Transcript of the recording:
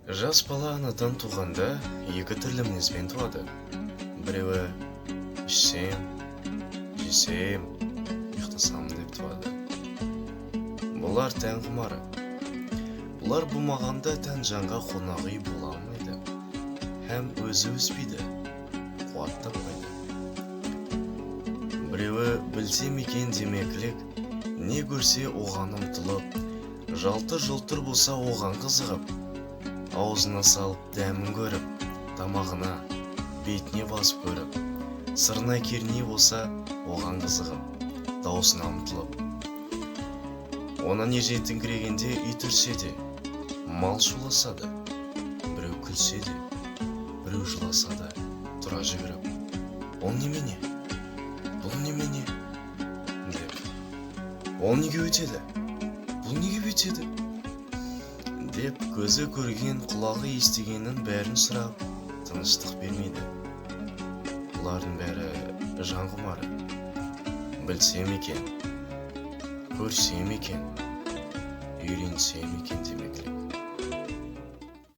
Жас бала анадан туғанда екі түрлі мінезбен туады. Біреуі ішсем, жесем, ұйықтасам деп туады. Бұлар тән құмары. Бұлар болмағанда тән жанға қонақ үй бола алмайды. Һәм өзі өспейді, қуат таппайды. Біреуі білсем екен демеклік, не көрсе оған ұмтылып, жалтыр-жұлтыр болса оған қызығып, аузына салып дәмін көріп, тамағына, бетіне басып көріп, сырнай керней болса оған қызығып, даусына ұмтылып. Онан ержетіңкірегенде ит үрсе де, мал шуласа да, біреу күлсе де, біреу жыласа да тұра жүгіріп, ол немене, бұл немене деп, ол неге өтеді, бұл неге бүйтеді деп көзі көрген, құлағы естігеннің бәрін сұрап, тыныштық бермейді. Бұлардың бәрі жан құмары. Білсем екен, көрсем екен, үйренсем екен демеклік.